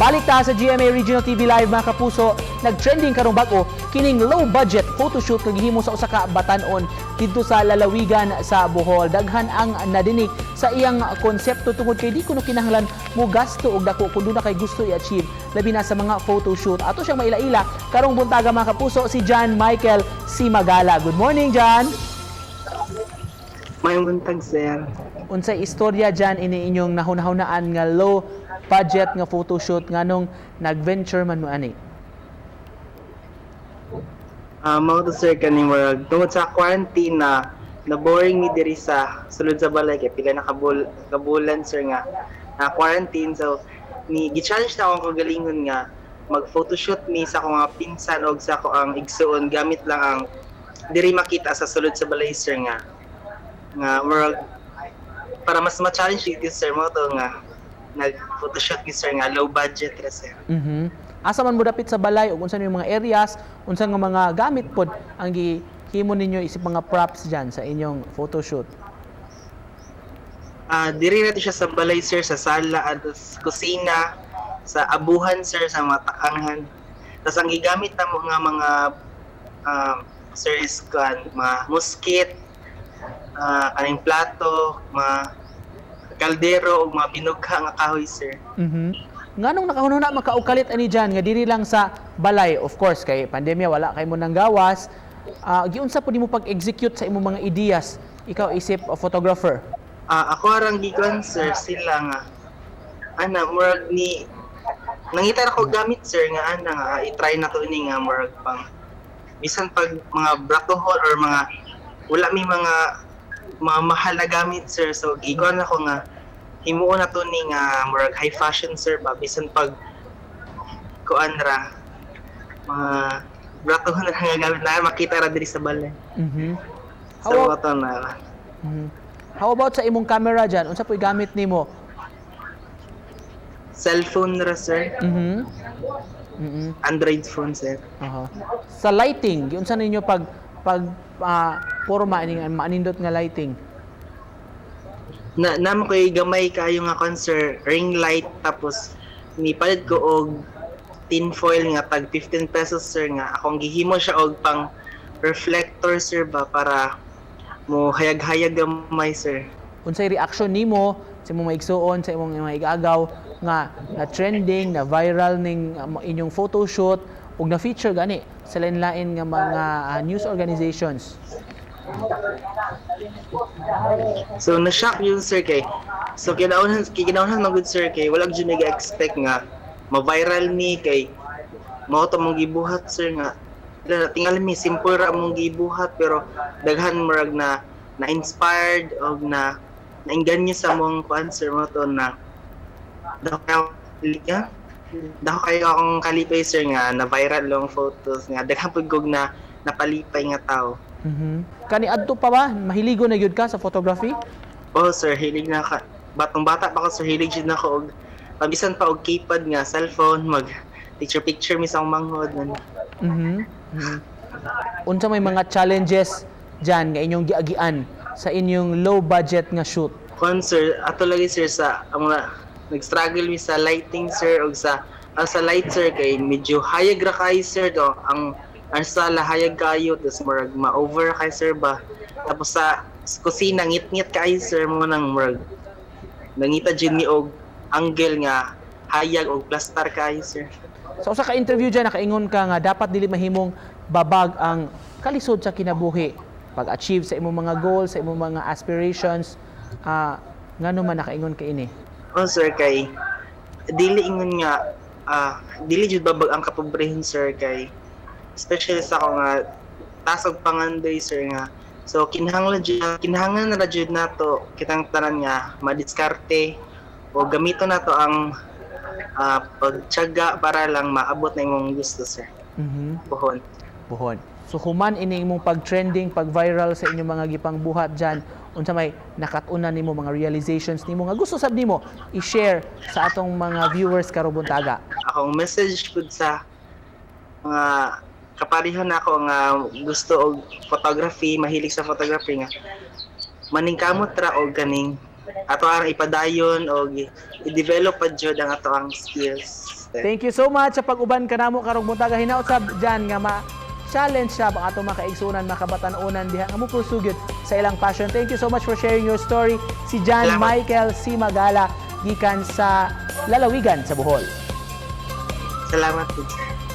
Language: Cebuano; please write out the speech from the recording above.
Balik ta sa GMA Regional TV Live, mga kapuso. Nag-trending karong bag-o kining low budget photoshoot nga gihimo sa usa ka batan-on didto sa lalawigan sa Bohol. Daghan ang nadinik sa iyang konsepto tungod kay di kuno kinahanglan mo gasto og dako kung duna kay gusto i-achieve, labi na sa mga photoshoot. Ato siyang maila-ila karong buntaga, mga kapuso, si John Michael Simagala. Good morning, John. Maayong buntag, sir. Unsay istorya dyan ini inyong nahunahunaan nga low budget nga photoshoot? Nganong nag-venture man mo ani? Mao to, sir, kaning murag tungod sa quarantine na na boring mi diri sa sulod sa balay kay pila na kabulan, sir, nga na quarantine, so ni gi-challenge na akong kagalingon nga mag photoshoot mi sa akong mga pinsan og sa akoang igsuon gamit lang ang diri makita sa sulod sa balay, sir, nga nga murag para mas ma-challenge dito, sir. Mao to nga nag photoshoot mi, sir, nga low budget ra, sir. Asa man mo dapit sa balay ug unsa yung mga areas, unsa nga mga gamit pod ang gihimo ninyo isip mga props dyan sa inyong photoshoot? Diri na to siya sa balay, sir, sa sala at sa kusina, sa abuhan, sir, sa mga takanghan. Tapos ang gigamit na mga sir, is kuan, mga muskit, kaning plato, mga kaldero ug mga binugha nga kahoy, sir. Nganong nakahunahuna makaukalit ani dyan nga diri lang sa balay? Of course, kay pandemya, wala kay mo nang gawas. Giunsa po nimo pag-execute sa imong mga ideas, ikaw isip a photographer? Ako arang gikuan, sir, sila nga ana murag ni nangita na ko gamit, sir, nga ana nga i-try na to ni nga murag pang bisan pag mga bratohol or mga wala may mga mahal na gamit, sir, so gikuan ako nga himuon na to ni nga murag high fashion, sir, ba bisan pag kuan ra mga bratohol na nga gamit na makita ra diri sa balay. So to na. How about sa imong camera dyan? Unsa po'y gamit nimo? Cellphone ra, sir. Android phone, sir. Aha. Sa lighting, giunsa ninyo pag pag porma ini nga maanindot nga lighting? Na namo koy gamay kayo nga kon, sir, ring light, tapos nipalit ko og tin foil nga tag 15 pesos, sir, nga akong gihimo siya og pang reflector, sir, ba para mo hayag-hayag gamay, sir. Unsay reaction nimo sa imong maigsuon, sa imong mga igagaw nga na trending, na viral ning inyong photoshoot ug na feature gani sa lain-lain nga mga news organizations? So na-shock yun, sir, kay so kinaunan man gud, sir, kay wala jud nag-expect nga ma-viral ni kay mao to mong gibuhat, sir, nga tingali mi simple ra mong gibuhat pero daghan murag na na-inspired og na nainganyo sa mong kuan, sir. Mao to na dako kayo akong kalipay, sir, nga na viral long photos nga daghan pud kog na napalipay nga tao. Kani adto pa ba mahiligo na gyud ka sa photography? Oh, sir, hilig na ka. Batong bata pa ko, sir, hilig jud na ako og pabisan pa og keypad nga cellphone, mag picture picture mi sa akong manghod nan. Unsa may mga challenges diyan nga inyong giagian sa inyong low budget nga shoot? Kon, sir, ato lagi, sir, sa ang mga nag-struggle mi sa lighting, sir, og sa sa light, sir, kay medyo hayag ra kay, sir, do ang sala hayag kayo, tapos murag ma-over kay, sir, ba. Tapos sa kusina ngit-ngit kay, sir. Mo nang murag nangita jud mi og angle nga hayag og plastar kay, sir. Sa usa ka interview dyan, nakaingon ka nga dapat dili mahimong babag ang kalisod sa kinabuhi pag-achieve sa imong mga goals, sa imong mga aspirations. Ngano man nakaingon ka ini? Oh, sir, kay dili ingon nga dili jud babag ang kapobrehon, sir, kay especially sa ako nga tasog pangandoy, sir, nga so kinahanglan ra jud nato kitang tanan nga madiskarte o gamito nato ang pagtiyaga para lang maabot na imong gusto, sir. Pohon. Buhon. So human ini imong pag-trending, pag-viral sa inyong mga gipangbuhat dyan, unsa may nakat-unan nimo, mga realizations nimo nga gusto sab nimo i-share sa atong mga viewers karong buntaga? Akong message pud sa mga kapareho nako nga gusto og photography, mahilig sa photography, nga maningkamot ra og kaning Ato ang ipadayon og i-develop pa jud ang ato ang skills. Thank you so much sa pag-uban kanamo karong buntaga. Hinaot sab, Jan, nga ma challenge siya ang atong mga kaigsunan, mga kabatan-onan diha nga mo pursue gyud sa ilang passion. Thank you so much for sharing your story. Si Jan Salamat. Michael Simagala gikan sa lalawigan sa Bohol. Salamat po, sir.